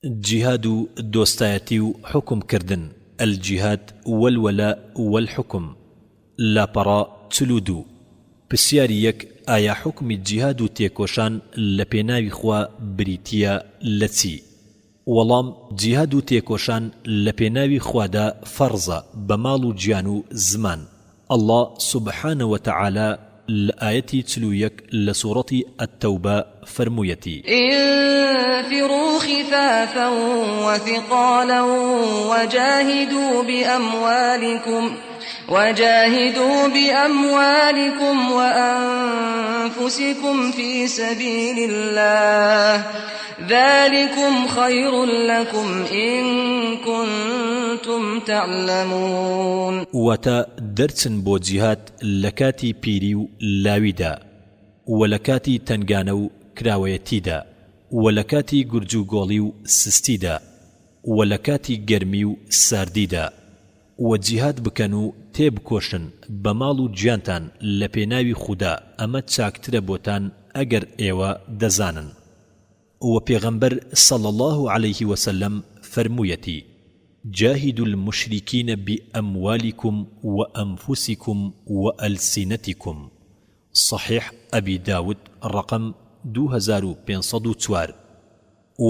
جیهاد و دۆستایەتی و حوکم کردن، الجهاد والولاء والحکم، لاپەڕە 42. پرسیاری یەک، ئایا حوکمی جیهاد و تێکۆشان لە پێناوی خوا بریتییە لە چی؟ وەڵام، جیهاد و تێکۆشان لە پێناوی خوادا فەڕزە بە ماڵ و گیان و زمان، اللە سبحانە وتعالی لە ئایەتی 41 لە سوڕەتی التوبە فەرموویەتی. انفروا خفافا وثقالا وجاهدوا بأموالکم وجاهدوا بأموالکم وأنفسکم فی سبیل اللە ذلکم خیر لکم ان کنتم تعلمون. واتە، دەرچن بۆ جیهاد لە کاتی پیری و لاویدا، وە لە کاتی تەنگانە و کراوەیەتیدا، وە لە کاتی گورجوگۆڵی و سستیدا، وە لە کاتی گەرمی و ساردیدا، وە جیهاد بکەن و تێبکۆشن بە ماڵ و گیانتان لە پێناوی خودا ئەمە چاکترە بۆتان ئەگەر ئێوە دەزانن. وە پێغەمبەر صلی اللە علیه وسلم فەرموویەتی، جاهدوا المشرکین باموالکم وانفسکم والسنتکم، صحیح ابی داود ڕەقەم 2504.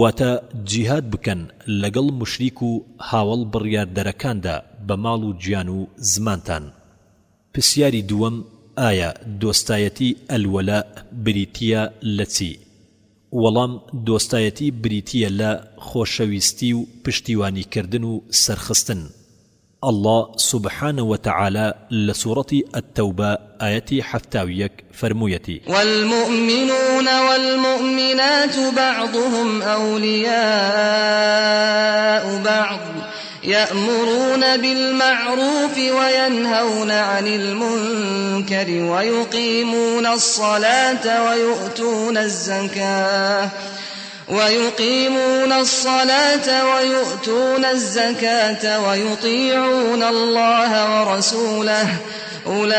واتە، جیهاد بکەن لەگەڵ موشریک و هاوەڵ بڕیاردەرەکاندا بە ماڵ و گیان و زمانتان. پرسیاری دووەم، ئایا دۆستایەتی الولاء بریتییە لە چی؟ وەڵام، دۆستایەتی بریتییە لە خۆشەویستی و پشتیوانی کردن و سەرخستن. اللە سبحانە وتعالی لە سوڕەتی التوبە ئایەتی 71 فەرموویەتی. والمؤمنون والمؤمنات بعضهم أولياء بعض يأمرون بالمعروف وينهون عن المنكر ويقيمون الصلاة ويؤتون الزكاة ويقيمون الصلاة ويؤتون الزكاة ويطيعون الله ورسوله أولئك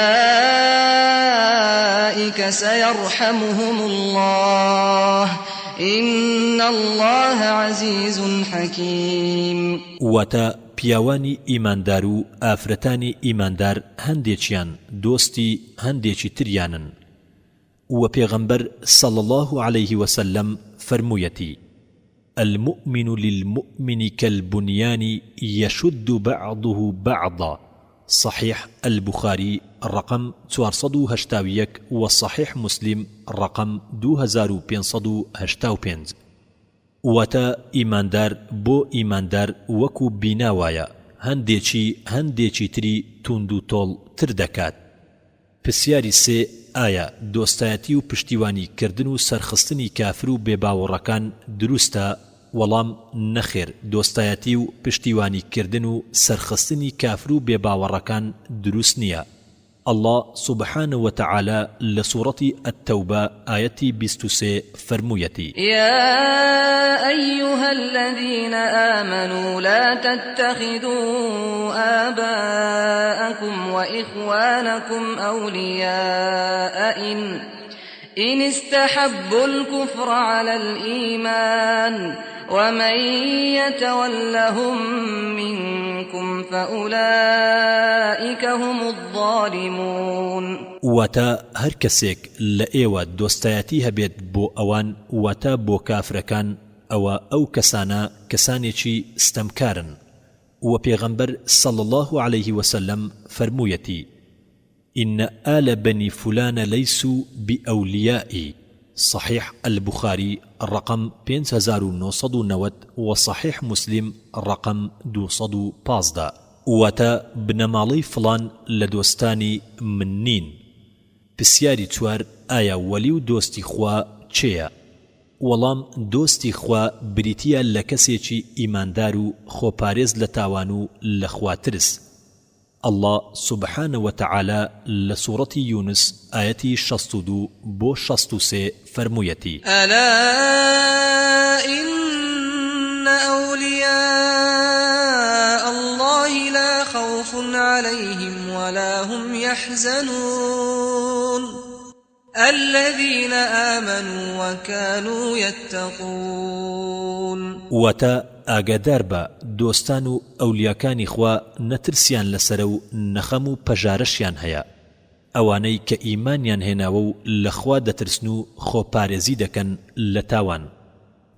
سيرحمهم الله إن الله عزيز حكيم. واتە، پیاوانی ئیماندار و ئافرەتانی ئیماندار هەندێکیان دۆستی هەندێکی تریانن، وە پێغەمبەر صلی اللە علیه وسلم فەرموویەتی، المومن للمومن کالبنیان یشد بعضه بعضا، صحیح البخاری ڕەقەم 481 وە صحیح مسلم ڕەقەم 2585. واتە، ئیماندار بۆ ئیماندار وەکو بینا وایە، هەندێکی هەندێکی تری توندوتۆڵ تر دەکات. پرسیاری سێ، ئایا دۆستایەتی و پشتیوانی کردن و سەرخستنی کافر و بێباوڕەکان دروستە؟ وەڵام، نەخێر دۆستایەتی و پشتیوانی کردن و سەرخستنی کافر و بێباوەڕەکان دروست نیە، اللە سبحانە وتعالی لە سوڕەتی التوبە ئایەتی 23 فەرموویەتی. یا ایها الذین آمنوا لا تتخذوا آباءکم وإخوانکم أولیاء إن إن استحبوا الكفر على الإیمان ومن یتولهم منکم فأولئک هم الظالمون. واتە، هەر کەسێک لە ئێوە دۆستایەتی هەبێت بۆ ئەوان واتە بۆ کافرەکان ئەوە ئەو کەسانە کەسانێکی ستەمکارن، وە پێغەمبەر صلی اللە علیه وسلم فەرموویەتی، ان آل بنی فلان لیسوا بأولیائی، صحیح البخاری ڕەقەم 5990 و صحیح مسلم ڕەقەم 215. واتە، بنەماڵەی فڵان لە دۆستانی من نین. پسیاری چوار، ئایا وەلی و دۆستی خوا کێیە؟ وەڵام، دۆستی خوا بریتییە لە کەسێکی ئیماندار و خۆپارێز لە تاوان و لە خوا ترس. اللە سبحانە وتعالی لە سوڕەتی یونس ئایەتی 62 بۆ 63 فەرموویەتی. ألا إن أولياء الله لا خوف عليهم ولا هم يحزنون. الذین آمنوا وکانوا یتقون. واتە، ئاگادار بە، دۆستان و ئەولیاکانی خوا نە ترسیان لەسەرە و نە خەم و پەژارەشیان هەیە، ئەوانەی کە ئیمانیان هێناوە و لە خوا دەترسن و خۆپارێزی دەکەن لە تاوان.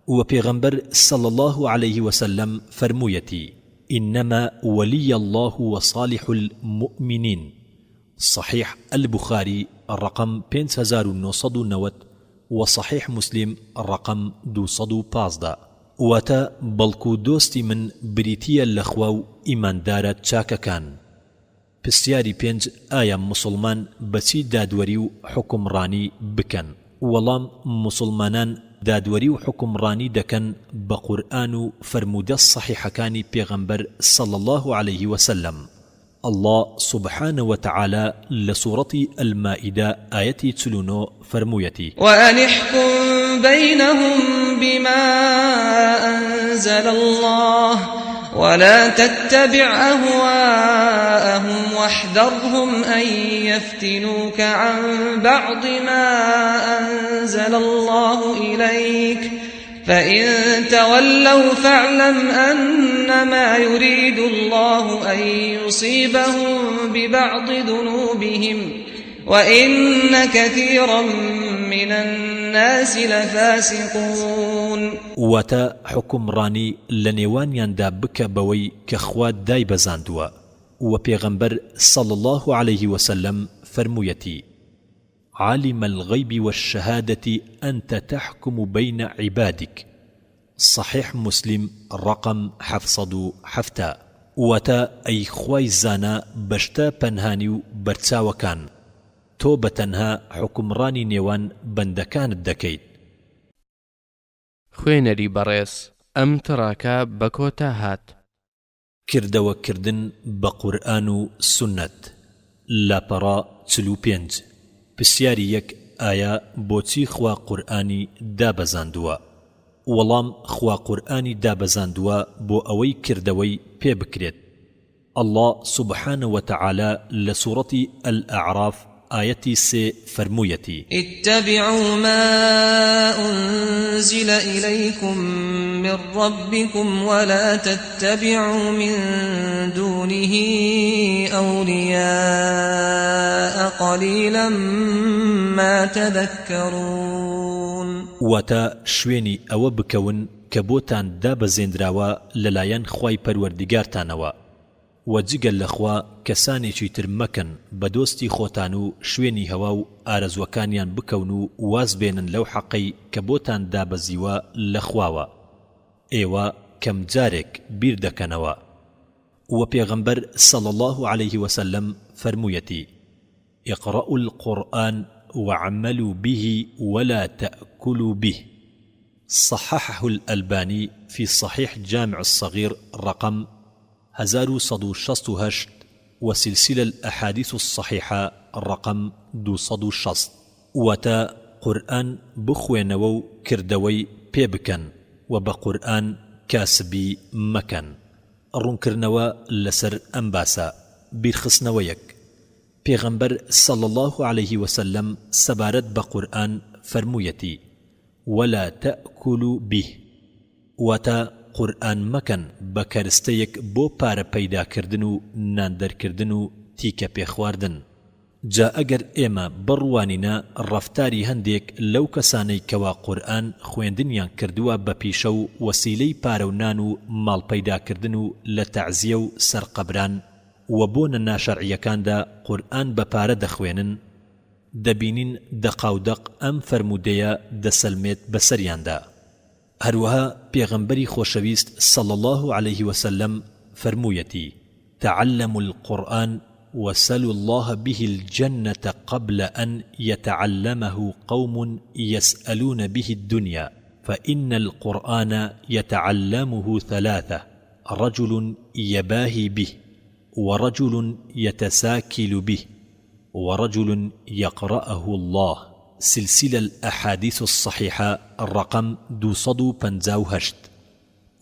وە پێغەمبەر صلی اللە علیه وسلم فەرموویەتی، انما ولی اللە وصالح المومنین، صحیح البخاری ڕەقەم 5990 و صحیح مسلم ڕەقەم 215. واتە، بەڵکو دۆستی من بریتییە لە خوا و ئیماندارە چاکەکان. پرسیاری پێنج، ئایا موسڵمان بە چی دادوەری و حوکمڕانی بکەن؟ وەڵام، موسڵمانان دادوەری و حوکمڕانی دەکەن بە قورئان و فەرموودە سەحیحەکانی پێغەمبەر صلی اللە علیه وسلم، اللە سبحانە وتعالی لە سوڕەتی المائدە ئایەتی 49 فەرموویەتی. وأن احکم بینهم بما أنزل اللە ولا تتبع أهواءهم واحذرهم أن يفتنوك عن بعض ما أنزل الله إليك فإن تولوا فاعلم أنما يريد الله أن يصيبهم ببعض ذنوبهم وإن كثيرا من الناس لفاسقون. واتە، حوکمڕانی لە نێوانیاندا بکە بەوەی کە خوا دایبەزاندووە، وە پێغەمبەر صلی اللە علیه وسلم فەرموویەتی، عالم الغیب والشهادە انت تحکم بین عبادک، صحیح مسلم ڕەقەم 770. واتە، ئەی خوای زانا بە شتە پەنهانی و بەرچاوەکان، تۆ بە تەنها حوکمڕانی نێوان بەندەکانت دەکەیت. خوێنەری بەڕێز ئەم تڕاکە بە کۆتا هات. کردەوە کردن بە قورئان و سوننەت، لاپەڕە 45، پرسیاری یەک ئایا بۆچی خوا قورئانی دابەزاندووە؟ وەڵام خوا قورئانی دابەزاندووە بۆ ئەوەی کردەوەی پێ بکرێت. اللە سبحانە وتعالی لە سوڕەتی الاعراف ئایەتی سێ فەرموویەتی. اتبعوا ما انزل الیکم من ربکم ولا تتبعوا من دونه اولیاء قلیلا ما تذکرون. واتە، شوێنی ئەوە بکەون کە بۆتان دابەزێنراوە لەلایەن خوای پەروەردگارتانەوە، وە جگە لە خوا کەسانێکی تر مەکەن بە دۆستی خۆتان و شوێنی هەوا و ئارەزوەکانیان بکەون و واز بێنن لەو حەقەی کە بۆتان دابەزیوە لە خواوە ئێوە کەم جارێک بیر دەکەنەوە وە پێغەمبەر صلی اللە علیه وسلم فەرموویەتی اقرأوا القرآن واعملوا به ولا تأکلوا به صححه الالبانی فی صحیح جامع الصغیر رقم 1168 و سلسلە الاحادیث الصحیحە رقم 260. واتە، قورئان بخوێنەوە و کردەوەی پێ بکەن و بە قورئان کاسبی مەکەن. ڕوونکردنەوە لەسەر ئەم باسە، بیرخستنەوەیەک، پێغەمبەر صلی اللە علیه وسلم سەبارەت بە قورئان فەرموویەتی، ولا تأکلوا به، واتە، قورئان مەکەن بە کەرستەیەک بۆ پارە پەیدا کردن و نان دەرکردن و تیکە پێ خواردن. جا ئەگەر ئێمە بڕوانینە ڕەفتاری هەندێک لەو کەسانەی کەوا قورئان خوێندنیان کردووە بە پیشە و وەسیلەی پارەو نان و ماڵ پەیدا کردن و لە تەعزیە و سەرقەبران و بۆنە ناشەرعیەکاندا قورئان بە پارە دەخوێنن، دەبینین دەقاودەق ئەم فەرموودەیە دەسەلمێت بەسەریاندا. هەروەها پێغەمبەری خۆشەویست صلی اللە علیه وسلم فەرموویەتی، تعلموا القرآن وسلوا اللە به الجنة قبل أن يتعلمه قوم يسألون به الدنيا فإن القرآن يتعلمه ثلاثة رجل يباهي به ورجل يتساكل به ورجل يقرأه اللە، سلسلە الاحادیث الصحیحە ڕەقەم 258.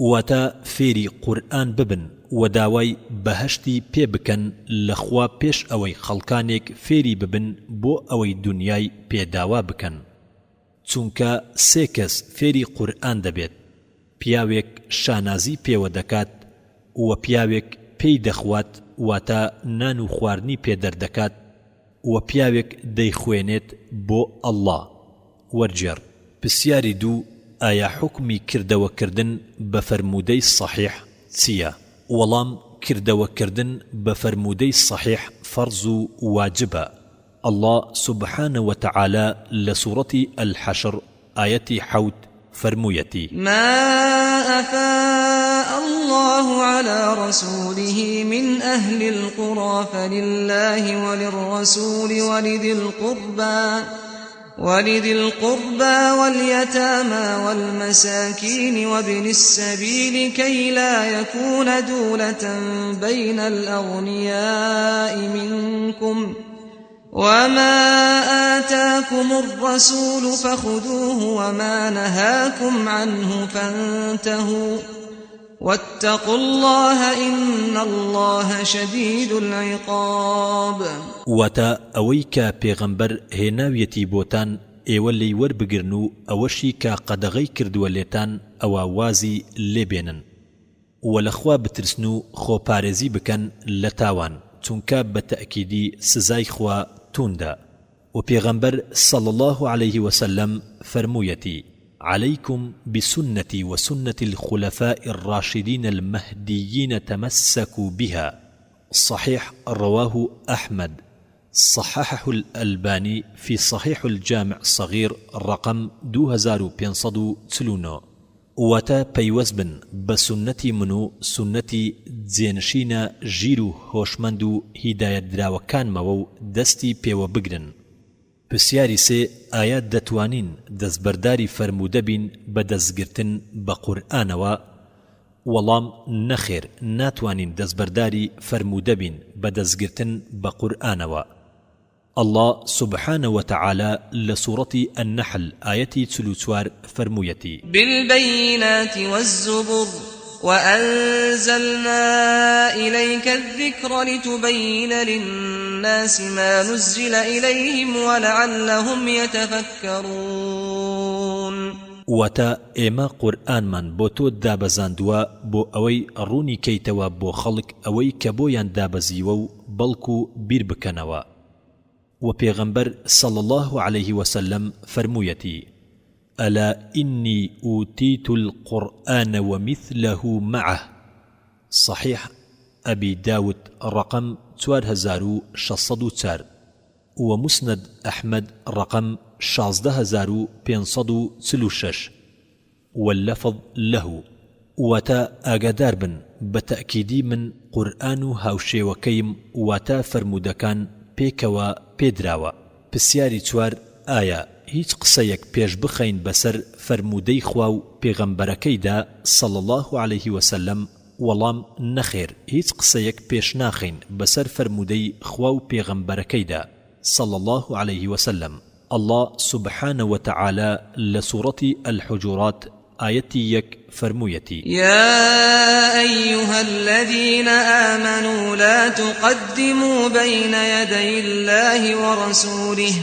واتە فێری قورئان ببن وە داوای بەهەشتی پێ بکەن لە خوا پێش ئەوەی خەڵکانێک فێری ببن بۆ ئەوەی دونیای پێ داوا بکەن چونکە سێ کەس فێری قورئان دەبێت پیاوێک شانازی پێوە دەکات وە پیاوێک پێی دەخوات واتە نان و خواردنی پێ دەردەکات وە پیاوێک دەیخوێنێت بۆ اللە. وەرگێڕ. پرسیاری دوو، ئایا حوکمی کردەوە کردن بە فەرموودەی صەحیح چییە؟ وەڵام، کردەوە کردن بە فەرموودەی صەحیح فەرز و واجبە، اللە سبحانە وتعالی لە سوڕەتی الحشر ئایەتی حەوت فەرموویەتی. ما أفاء الله على رسوله من أهل القرى فلله وللرسول ولذي القربى ولذي القربى واليتامى والمساكين وابن السبيل كي لا يكون دولة بين الأغنياء منكم وما آتاكم الرسول فخذوه وما نهاكم عنه فانتهوا واتقوا الله إن الله شدید العقاب. واتە، ئەوەی کە پێغەمبەر هێناویەتی بۆتان ئێوە لێی وەربگرن و ئەوەشی کە قەدەغەی کردووە لێتان ئەوا وازی لێ بێنن وە لە خوا بترسن و خۆ پارێزی بکەن لە تاوان چونکە بە تەئکیدی سزای خوا تووندە. وە پێغەمبەر صلی اللە علیه وسلم فەرموویەتی، علیکم بسنتی وسنة الخلفاء الراشدین المهدیین تمسکوا بها، صحیح رواه احمد، صححه الالبانی فی صحیح الجامع الصغیر رقم 2549. واتە پەیوەست بن بە سوننەتی من و سوننەتی جێنشینە ژیر و هۆشمەند و هیدایەتدراوەکانمەوە و دەستی پێوە بگرن. پرسیاری سێ، ئایا دەتوانین دەستبەرداری فەرموودە بین بە دەستگرتن بە قورئانەوە؟ وەڵام، نەخێر ناتوانین دەستبەرداری فەرموودە بین بە دەستگرتن بە قورئانەوە. اللە سبحانە وتعالی لە سوڕەتی النحل ئایەتی 44 فەرموویەتی. بالبینات والزبر وأنزلنا إلیک الذکر لتبین للناس ما نزل إلیهم ولعلهم یتفکرون. واتە، ئێمە قورئانمان بۆ تۆ دابەزاندووە بۆ ئەوەی ڕوونی کەیتەوە بۆ خەڵک ئەوەی کە بۆیان دابەزیوە و بەڵکو بیر بکەنەوە. وە پێغەمبەر صلی اللە علیه وسلم فەرموویەتی، الا انی اوتیت القرآن ومثله معه، صحیح ابی داود ڕەقەم 4604، وە مسند احمد ڕەقەم 16546. واللفظ له، واتە، ئاگادار بن بە تەئکیدی من قورئان و هاوشێوەکەیم واتە فەرموودەکان پێکەوە پێ دراوە. پرسیاری چوار، ئایا هیچ قسەیەک پێش بخەین بەسەر فەرموودەی خوا و پێغەمبەرەکەیدا صلی اللە علیه وسلم، وەڵام، نەخێر هیچ قسەیەک پێش ناخەین بەسەر فەرموودەی خوا و پێغەمبەرەکەیدا صلی اللە علیه وسلم. اللە سبحانە وتعالی لە سوڕەتی الحجرات ئایەتی یەک فەرموویەتی. یا ایها الذین آمنوا لا تقدموا بین یدی اللە ورسوله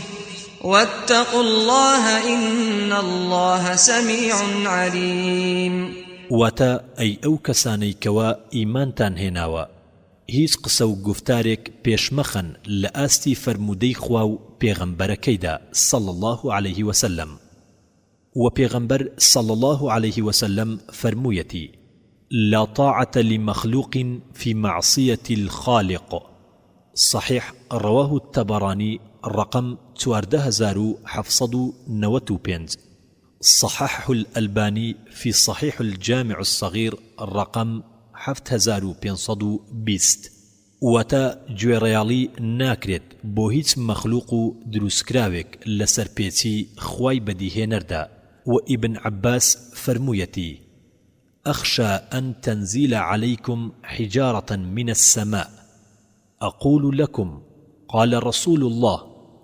واتقوا اللە ان اللە سمیع علیم. واتە، ئەی ئەو کەسانەی کەوا ئیمانتان هێناوە، هیچ قسە و گوفتارێک پێش مەخەن لە ئاستی فەرموودەی خوا و پێغەمبەرەکەیدا صلی اللە علیه وسلم وە پێغەمبەر صلی اللە علیه وسلم فەرموویەتی لا طاعة لمخلوق فی معصیە الخالق صحیح رواه الطبرانی ڕەقەم 14795. صححه الالبانی فی صحیح الجامع الصغیر ڕەقەم 7520. واتە، گوێڕایەڵی ناکرێت بۆ هیچ مەخلوق و دروستکراوێک لە سەرپێچی خوای بەدیهێنەردا، وە ئیبن عەباس فەرموویەتی، اخشی ان تنزیل علیکم حجارة من السماء اقول لکم قال رسول اللە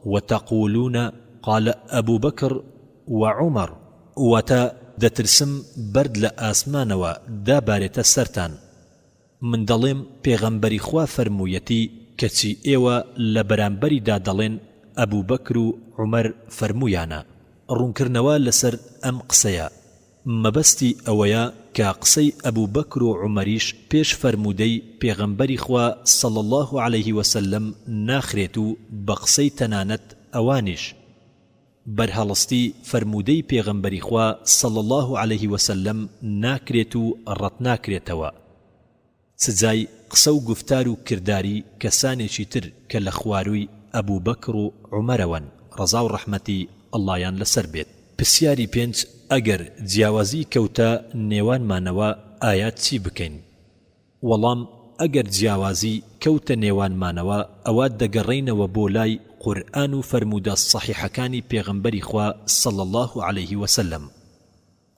وتقولون قال ابو بکر وعمر، واتە. دەترسم بەرد لە ئاسمانەوە دابارێتە سەرتان. من دەڵێم پێغەمبەری خوا فەرموویەتی کەچی ئێوە لە بەرامبەریدا دەڵێن ئەبوبەکر و عومەر فەرموویانە. ڕوونکردنەوە لەسەر ئەم قسەیە، مەبەستی ئەوەیە کە قسەی ئەبوبەکر و عومەریش پێش فەرموودەی پێغەمبەری خوا صلی اللە علیه وسلم ناخرێت و بە قسەی تەنانەت ئەوانیش بەرهەڵستی فەرموودەی پێغەمبەری خوا صلی اللە علیه وسلم ناکرێت و ڕەتناکرێتەوە. چ جای قسە و گوفتار و کرداری کەسانێکی تر کە لە خوارووی ئەبوبەکر و عومەرەوەن ڕەزا و ڕەحمەتی اللەیان لەسەر بێت. پرسیاری پێنج، ئەگەر جیاوازی کەوتە نێوانمانەوە ئایا چی بکەین؟ وەڵام، ئەگەر جیاوازی کەوتە نێوانمانەوە ئەوا دەگەڕێینەوە بۆ لای قورئان و فەرموودە صەحیحەکانی پێغەمبەری خوا صلی اللە علیه وسلم.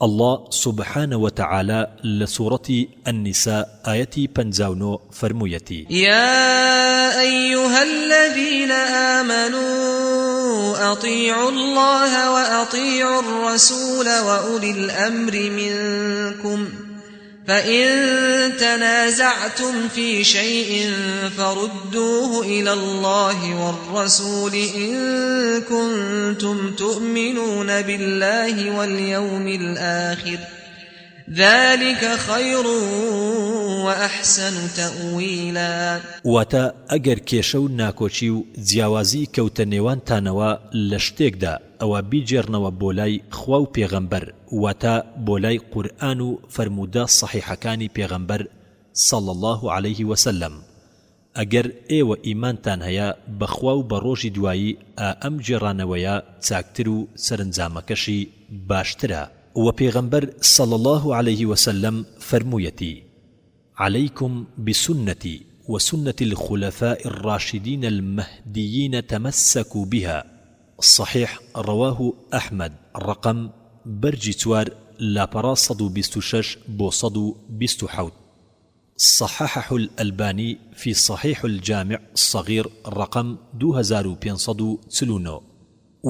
اللە سبحانە وتعالی لە سوڕەتی، النساء، ئایەتی 59 فەرموویەتی. یا ایها الذین آمنوا اطیعوا اللە وأطیعوا الرسول وأولی الامر منکم فإن تنازعتم في شيء فردوه إلى الله والرسول إن كنتم تؤمنون بالله واليوم الآخر ذلك خير وأحسن تأويلا. واتە، ئەگەر کێشە و ناکۆکی و جیاوازی کەوتە نێوانتانەوە لە شتێکدا ئەوە بیگێڕنەوە بۆ لای خوا و پێغەمبەر واتە بۆ لای قورئان و فەرموودە صەحیحەکانی پێغەمبەر صلی اللە علیه وسلم ئەگەر ئێوە ئیمانتان هەیە بە خوا و بە ڕۆژی دوایی ئا ئەم گێڕانەوەیە چاکتر و سەرنجامەکەشی باشترە. وە پێغەمبەر صلی اللە علیه وسلم فەرموویەتی، علیکم بسنتی وسنة الخلفاء الراشدین المهدیین تمسکوا بها، صحیح رواه احمد، ڕەقەم، بەرگی چوار، لاپەڕە 126 بۆ 127. صححه الالبانی فی صحیح الجامع الصغیر ڕەقەم 2549.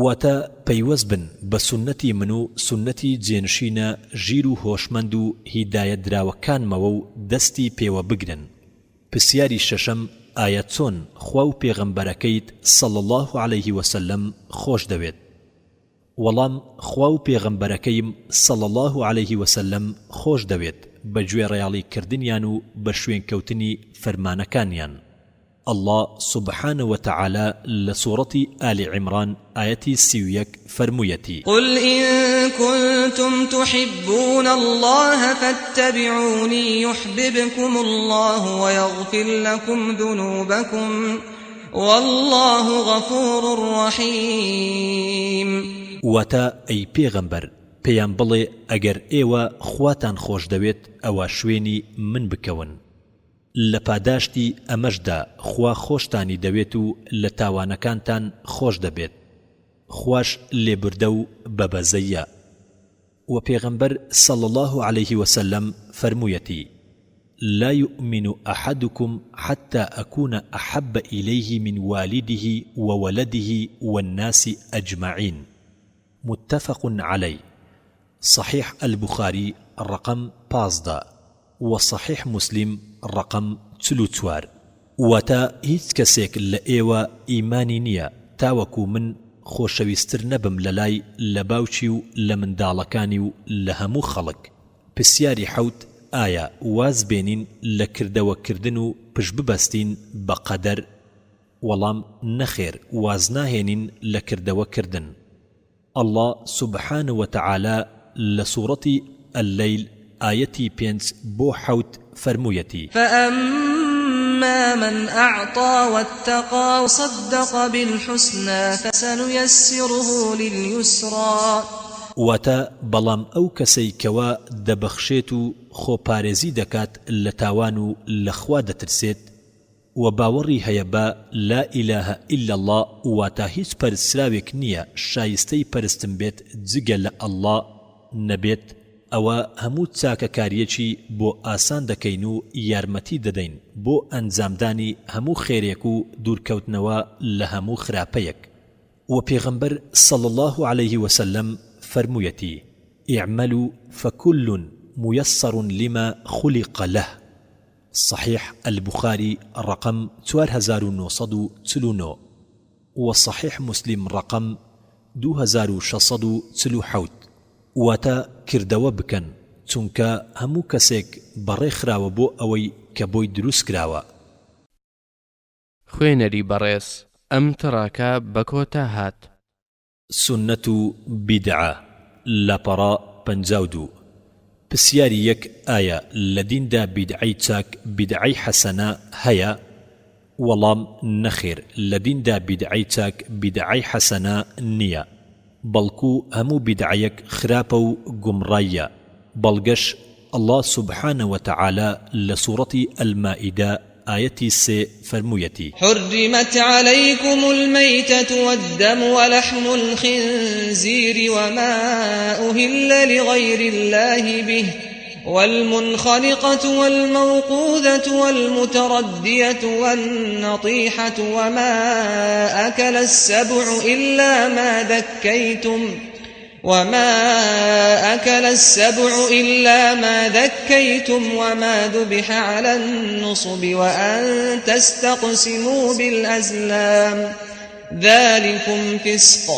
واتە، پەیوەست بن بە سوننەتی من و سوننەتی جێنشینە ژیر و هۆشمەند و هیدایەتدراوەکانمەوە و دەستی پێوە بگرن. پرسیاری شەشەم، ئایا چۆن خوا و پێغەمبەرەکەیت صلی اللە علیه وسلم خۆش دەوێت؟ وەڵام، خوا و پێغەمبەرەکەیم صلی اللە علیه وسلم خۆش دەوێت بە گوێڕایەڵی کردنیان و بە شوێنکەوتنی فەرمانەکانیان. اللە سبحانە وتعالی لە سوڕەتی آل عمران ئایەتی 31 فەرموویەتی. قل إن كنتم تحبون الله فاتبعوني يحببكم الله ويغفر لكم ذنوبكم واللە غفور رحیم. واتە، ئەی پێغەمبەر پێیان بڵێ ئەگەر ئێوە خواتان خۆشدەوێت ئەوا شوێنی من بکەون، لە پاداشتی ئەمەشدا خوا خۆشتانی دەوێت و لە تاوانەکانتان خۆش دەبێت، خواش لێبوردە و بە بەزەیە. وە پێغەمبەر صلی اللە علیه وسلم فەرموویەتی، لا یومن احدکم حتی اکون احب الیه من والده وولده والناس اجمعین، متفق علیه، صحیح البخاری ڕەقەم 15 وە صحیح مسلم ڕەقەم 44. واتە، هیچ کەسێک لە ئێوە ئیمانی نییە تاوەکو من خۆشەویستر نەبم لەلای لە باوکی و لە منداڵەکانی و لە هەموو خەڵک. پرسیاری حەوت، ئایا واز بێنین لە کردەوە کردن و پشت ببەستین بە قەدەر؟ وەڵام، نەخێر وازناهێنین لە کردەوە کردن. اللە سبحانە وتعالی لە سوڕەتی، اللەیل، ئایەتی پێنج بۆ حەوت فەرموویەتی. فأما من أعطى واتقى وصدق بالحسنی فسنیسره للیسری. واتە، بەڵام ئەو کەسەی کەوا دەبەخشێت و خۆپارێزی دەکات لە تاوان و لە خوا دەترسێت، وە باوەڕی هەیە بە، لا الە الا اللە، واتە هیچ پەرستراوێک نییە شایستەی پەرستن بێت جگە لە اللە نەبێت، ئەوە هەموو چاکەکارییەکی بۆ ئاسان دەکەین و یارمەتی دەدەین بۆ ئەنجامدانی هەموو خێرێک و دوورکەوتنەوە لە هەموو خراپەیەک. وە پێغەمبەر صلی اللە علیه وسلم فەرموویەتی. اعملوا فکل میسر لما خلق له، صحیح البخاری ڕەقەم 4949 و صحیح مسلم ڕەقەم 2647. واتە کردەوە بکەن چونکە هەموو کەسێک بەڕێ خراوە بۆ ئەوەی کە بۆی دروست کراوە. خوێنەری بەڕێز ئەم تڕاکە بە کۆتا هات. سوننەت و بیدعە، لاپەڕە 52. پسیاری یەک ئایا لە دیندا بیدعەی چاک بیدعەی حەسەنە هەیە؟ وەڵام، نەخێر لە دیندا بیدعەی چاک بیدعەی حەسەنە نییە، بەڵکو هەموو بیدعەیەک خراپە و گومڕاییە، بەڵگەش، اللە سبحانە وتعالی لە سوڕەتی المائدە ئایەتی سێ فەرموویەتی. حرمت علیکم المیتة والدم ولحم الخنزیر وما أهل لغیر الله به والمنخنقة والموقوذة والمتردية والنطيحة وما أكل السبع إلا ما ذكيتم وما أكل السبع إلا ما ذكيتم وما ذبح على النصب وأن تستقسموا بالأزلام ذلكم فسق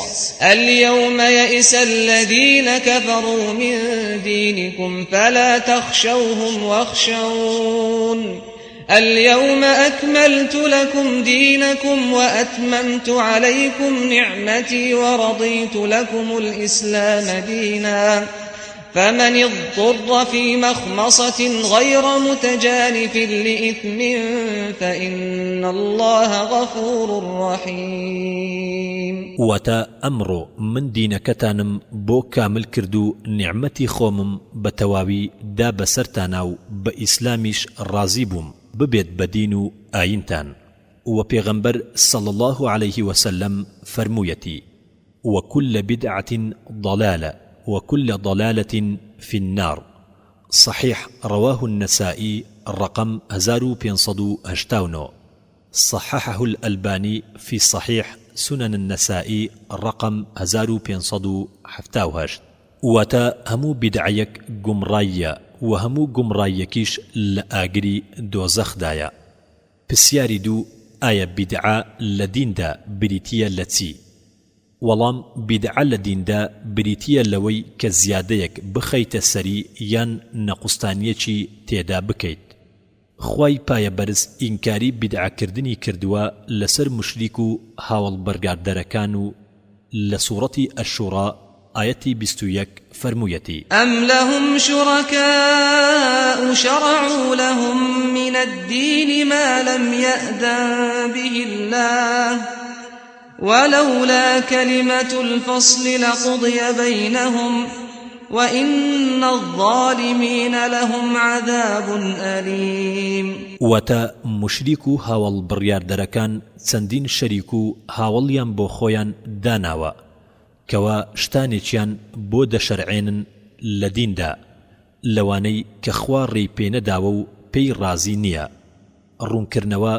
اليوم يئس الذين كفروا من دينكم فلا تخشوهم واخشون اليوم أكملت لكم دينكم وأتممت عليكم نعمتي ورضيت لكم الإسلام دينا فمن اضطر في مخمصة غير متجانف لإثم فإن الله غفور رحيم. واتە، ئەمڕۆ من دینەکەتانم بۆ کامل کرد و نیعمەتی خۆمم بە تەواوی دا بەسەرتانا و بە ئیسلامیش ڕازی بووم ببێت بە دین و ئایینتان. وە پێغەمبەر صلی اللە علیه وسلم فەرموویەتی، وکل بدعە ضلالە وکل ضلالە فی النار، صحیح رواه النسائی ڕەقەم 1589، صححه الالبانی فی صحیح سنن النسائی ڕەقەم 1578. واتە، هەموو بیدعەیەک گومڕاییە وهەموو گومڕاییەکیش لە ئاگری دۆزەخدایە. پسیاری دوو، ئایا بیدعە لە دیندا بریتییە لە چی؟ وەڵام، بیدعە لە دیندا بریتییە لەوەی کە زیادەیەک بخەیتە سەری یان نەقوستانییەکی تێدا بکەیت. خوای پایەبەرز ئینکاری بیدعە کردنی کردووە لەسەر موشریک و هاوەڵ بڕیاردەرەکان و لە سوڕەتی الشوڕا ئایەتی 21 فەرموویەتی. أم لهم شركاء شرعوا لهم من الدين ما لم يأذن به الله ولولا كلمة الفصل لقضي بينهم وإن الظالمين لهم عذاب أليم. واتە، موشریک و هاوەڵ بڕیاردەرەکان چەندین شەریک و هاوەڵیان بۆ خۆیان داناوە کەوا شتانێکیان بۆ دەشەرعێنن لە دیندا لەوانەی کە خوا ڕێی پێ نەداوە و پێی ڕازی نییە، ڕوونکردنەوە،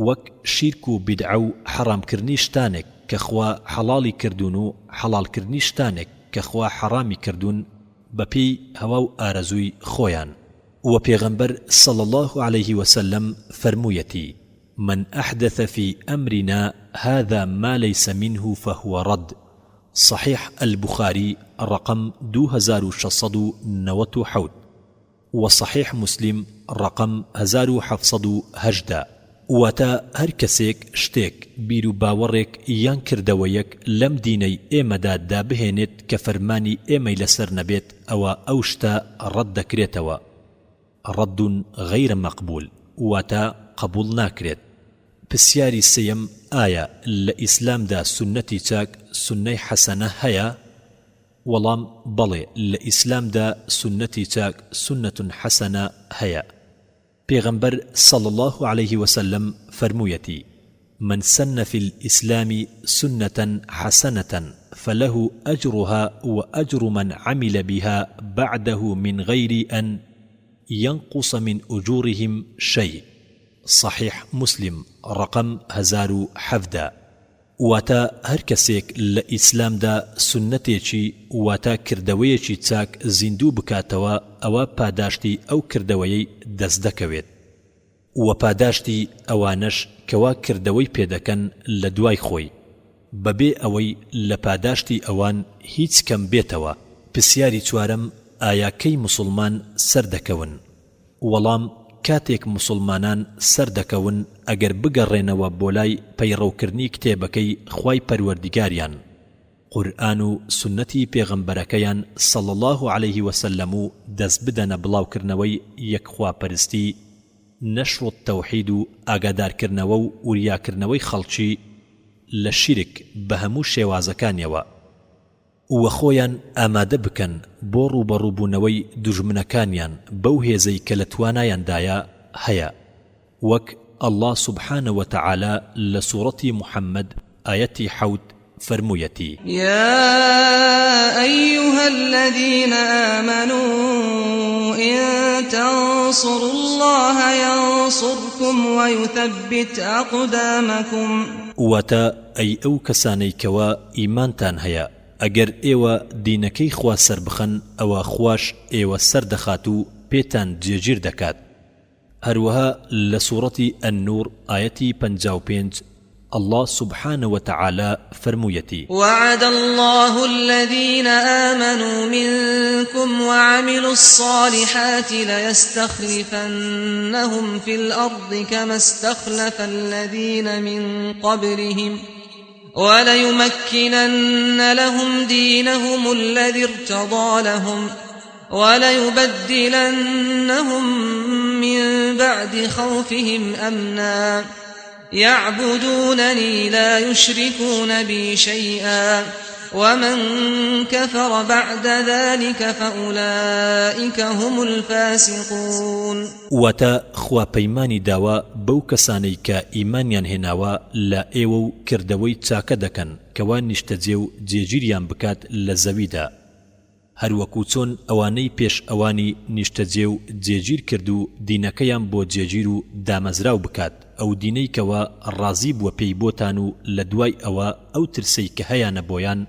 وەک شیرک و بیدعە و حەڕامکردنی شتانێک کە خوا حەڵاڵی کردوون و حەڵاڵکردنی شتانێک کە خوا حەڕامی کردوون بە پێی هەوا و ئارەزووی خۆیان. وە پێغەمبەر صلی اللە علیه وسلم فەرموویەتی، من احدث فی امرنا هذا ما لیس منه فهو رد، صحیح البخاری ڕەقەم 2697 و صحیح مسلم ڕەقەم 1718. واتە، هەر کەسێک شتێک، بیروباوەڕێک یان کردەوەیەک لەم دینەی ئێمەدا دابهێنێت کە فەرمانی ئێمەی لەسەر نەبێت ئەوا ئەو شتە ڕەت دەکرێتەوە، رد غیر مقبول، واتە قبوڵ ناکرێت. پسیاری سێیەم، ئایا لە ئیسلامدا سوننەتی چاک، سوننەی حەسەنە، هەیە؟ وەڵام، بەڵێ لە ئیسلامدا سوننەتی چاک، سنە حسنە، هەیە. پێغەمبەر، صلی اللە علیه وسلم، فەرموویەتی، من سن فی الاسلام سنە حسنە فله اجرها واجر من عمل بها بعده من غیر ان ینقص من اجورهم شیء، صحیح مسلم ڕەقەم 1017. واتە، هەر کەسێک لە ئیسلامدا سوننەتێکی واتە کردەوەیەکی چاک زیندوو بکاتەوە ئەوا پاداشتی ئەو کردەوەیەی دەست دەکەوێت، وە پاداشتی ئەوانەش کەوا کردەوەی پێ دەکەن لە دوای خۆی، بەبێ ئەوەی لە پاداشتی ئەوان هیچ کەم بێتەوە. پسیاری چوارەم، ئایا کەی موسوڵمان سەردەکەون؟ وەڵام، کاتێک موسوڵمانان سەردەکەون ئەگەر بگەڕێنەوە بۆ لای پەیڕەوکردنی کتێبەکەی خوای پەروەردیگاریان، قورئان و سوننەتی پێغەمبەرەکەیان صلی اللە علیه وسلم و دەست بدەنە بڵاوکردنەوەی یەکخواپەرستی، نشر التوحید و ئاگادارکردنەوە و وریاکردنەوەی خەڵکی لە شیرک بە هەموو شێوازەکانیەوە. وە خۆیان ئامادە بکەن بۆ ڕووبەڕووبوونەوەی دوژمنەکانیان بەو هێزەی کە لە توانایاندایە هەیە وەک اللە سبحانە وتعالی لە سوڕەتی محمد ئایەتی حەوت فەرموویەتی. یا ایها الذین آمنوا ان تنصروا اللە ینصرکم ویثبت اقدامکم. واتە، ئەی ئەو کەسانەی کەوا ئیمانتان هەیە ئەگەر ئێوە دینەکەی خوا سەربخەن ئەوە خواش ئێوە سەردەخات و پێتان جێگیر دەکات هەروەها لە سوڕەتی النور ئایەتی 55 اللە سبحانە وتعالی فەرموویەتی. وعد اللە الذین آمنوا منکم وعملوا الصالحات ليستخلفنهم فی الأرض کما استخلف الذین من قبلهم وليمكنن لهم دينهم الذي ارتضى لهم وليبدلنهم من بعد خوفهم أمنا يعبدونني لا يشركون بي شيئا ومن كفر بعد ذلك فأولئك هم الفاسقون. واتە، خوا پەیمانی داوە بەو کەسانەی کە ئیمانیان هێناوە لە ئێوە و کردەوەی چاکە دەکەن کەوا نیشتەجێ و جێگیریان بکات لە زەویدا هەروەکو چۆن ئەوانەی پێش ئەوانی نیشتەجێ و جێگیر کرد و دینەکەیان بۆ جێگیر و دامەزراو بکات ئەو دینەی کەوا ڕازی بووە پێی بۆتان و لە دوای ئەوە ئەو ترسەی کە هەیانە بۆیان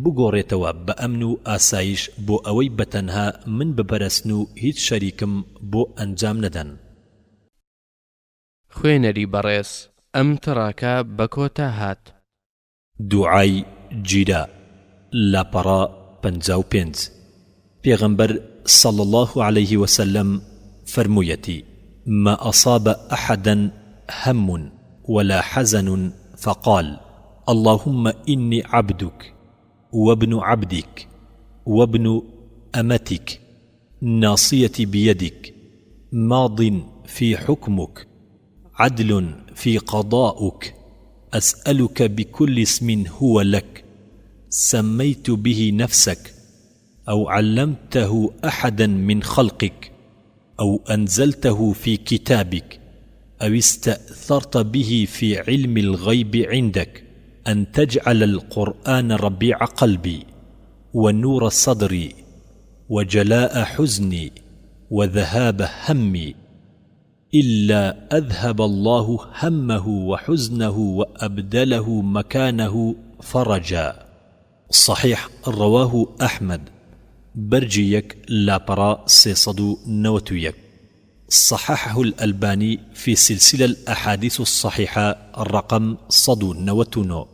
بگۆڕێتەوە بە ئەمن و ئاسایش بۆ ئەوەی بە تەنها من بپەرستن و هیچ شەریکم بۆ ئەنجام نەدەن. خوێنەری بەڕێز ئەم تڕاکە بە کۆتا هات. دوعای گیرا، لاپەڕە 55، پێغەمبەر صلی اللە علیه وسلم فەرموویەتی، ما اصاب احدا هم ولا حزن فقال اللهم انی عبدک وابن عبدک وابن امتک ناصیتی بیدک ماض فی حکمک عدل في قضاؤك أسألك بكل اسم هو لك سميت به نفسك أو علمته أحدا من خلقك أو أنزلته في كتابك أو استأثرت به في علم الغيب عندك أن تجعل القرآن ربيع قلبي ونور صدري وجلاء حزني وذهاب همي إلا أذهب الله همه وحزنه وأبدله مكانه فرجا. صحیح رواه احمد بەرگی یەک لاپەڕە 391 صححه الالبانی فی سلسلە الاحادیث الصحیحە رقم 199.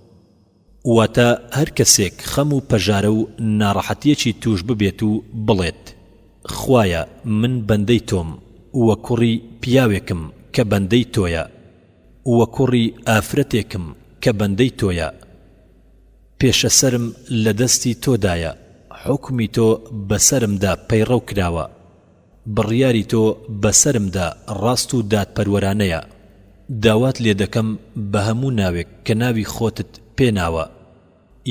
واتە، هەر کەسێک خەم و پەژارە و ناڕەحەتیەکی توش ببێت و بڵێت، خوایە من بەندەی تۆم وە کوڕی پیاوێکم کە بەندەی تۆیە وە کوڕی ئافرەتێکم کە بەندەی تۆیە پێشەسەرم لە دەستی تۆدایە حوکمی تۆ بەسەرمدا پەیڕەو کراوە بڕیاری تۆ بەسەرمدا ڕاست و دادپەروەرانەیە، داوات لێدەکەم بە هەموو ناوێک کە ناوی خۆتت پێ ناوە،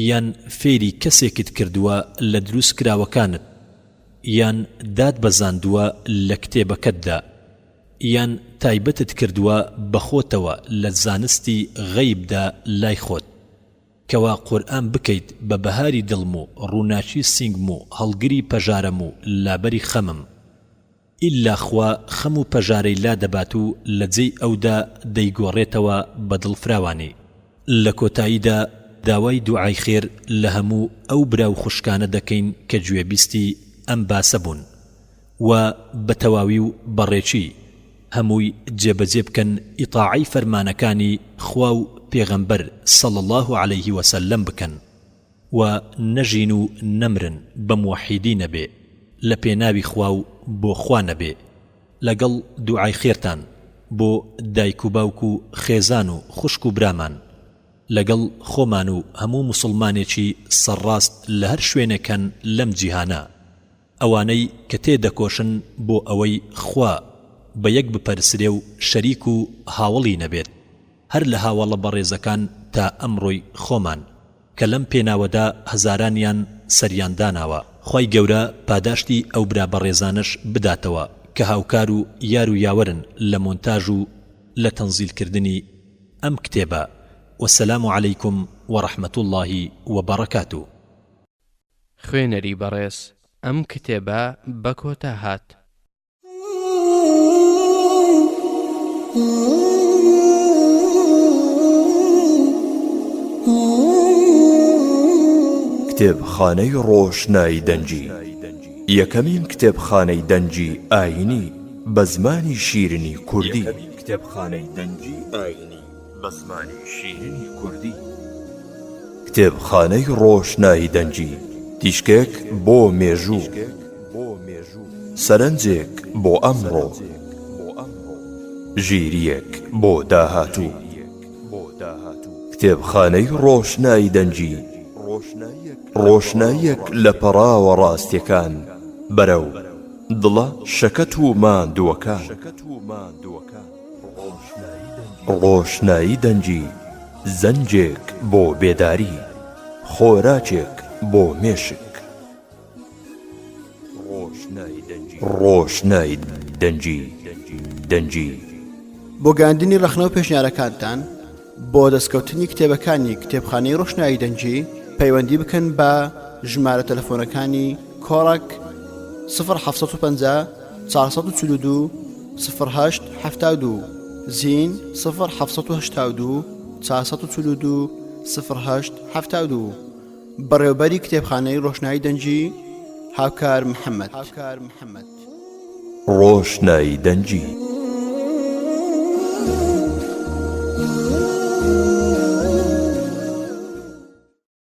یان فێری کەسێکت کردووە لە دروستکراوەکانت، یان داتبەزاندووە لە کتێبەکەتدا، یان تایبەتت کردووە بە خۆتەوە لە زانستی غەیبدا لای خۆت. کەوا قورئان بکەیت بە بەهاری دڵم و ڕووناکی سینگم و هەڵگری پەژارەم و لابەری خەمم. ئیلا خوا خەم و پەژارەی لادەبات و لە جێی ئەودا دەیگۆڕێتەوە بە دڵ فراوانی. لە کۆتاییدا داوای دوعای خێر لە هەموو ئەو برا و خوشکانە دەکەین کە گوێبیستی ئەم باسە بوون و بە تەواوی و بە ڕێکی هەمووی جێبەجێ بکەن ئیتاعەی فەرمانەکانی خوا و پێغەمبەر صلی اللە علیه وسلم بکەن و نەژین و نەمرن بە موەحیدی نەبێ لە پێناوی خوا و بۆ خوا نەبێ لەگەڵ دوعای خێرتان بۆ دایک و باوک و خێزان و خوشک و برامان لەگەڵ خۆمان و هەموو موسڵمانێکی سەرڕاست لە هەر شوێنێک هەن لەم جیهانە ئەوانەی کە تێدەکۆشن بۆ ئەوەی خوا بە یەک بپەرسرێ و شەریک و هاوەڵی نەبێت هەر لە هاوەڵە بەڕێزەکان تا ئەمڕۆی خۆمان کە لەم پێناوەدا هەزارانیان سەریان داناوە. خوای گەورە پاداشتی ئەو برا بەڕێزانەش بداتەوە کە هاوکار و یار و یاوەرن لە مۆنتاژ و لە تەنزیل کردنی ئەم کتێبە والسلام علیکم ورحمە اللە وبرکاته. خوێنەری بەڕێز ئەم کتێبە بە کۆتا هات. کتێبخانەی ڕۆشنایی دەنگی یەکەمین کتێبخانەی دەنگی ئایینی بە زمانی شیرینی کوردی. یەکەمین کتێبخانەی دەنگی ئایینی بە زمانی شیرینی کوردی. کتێبخانەی ڕۆشنایی دەنگی، تیشکێک بۆ مێژوو، سەرنجێک بۆ ئەمڕۆ، ژیرییەک بۆ داهاتوو. کتێبخانەی ڕۆشنایی دەنگی، ڕۆشناییەک لە پەڕاوە ڕاستییەکان بەرەو دڵە شەکەت و ماندووەکان. ڕۆشنایی دەنگی زەنگێک بۆ بێداری، خۆراکێک بۆ مێشک. ڕۆشنای دەنگی دەنگی. بۆ گەیاندنی ڕەخنە و پێشنیارەکانتان بۆ دەستکەوتنی کتێبەکانی کتێبخانەی ڕۆشنایی دەنگی پەیوەندی بکەن بە ژمارە تەلەفۆنەکانی کۆڕەک 0750 442 08 72 زین 0782 442 08 72 بەڕێوبەری کتێبخانەی ڕۆشنایی دەنگی هاوکار محەممەد. ڕۆشنایی دەنگی.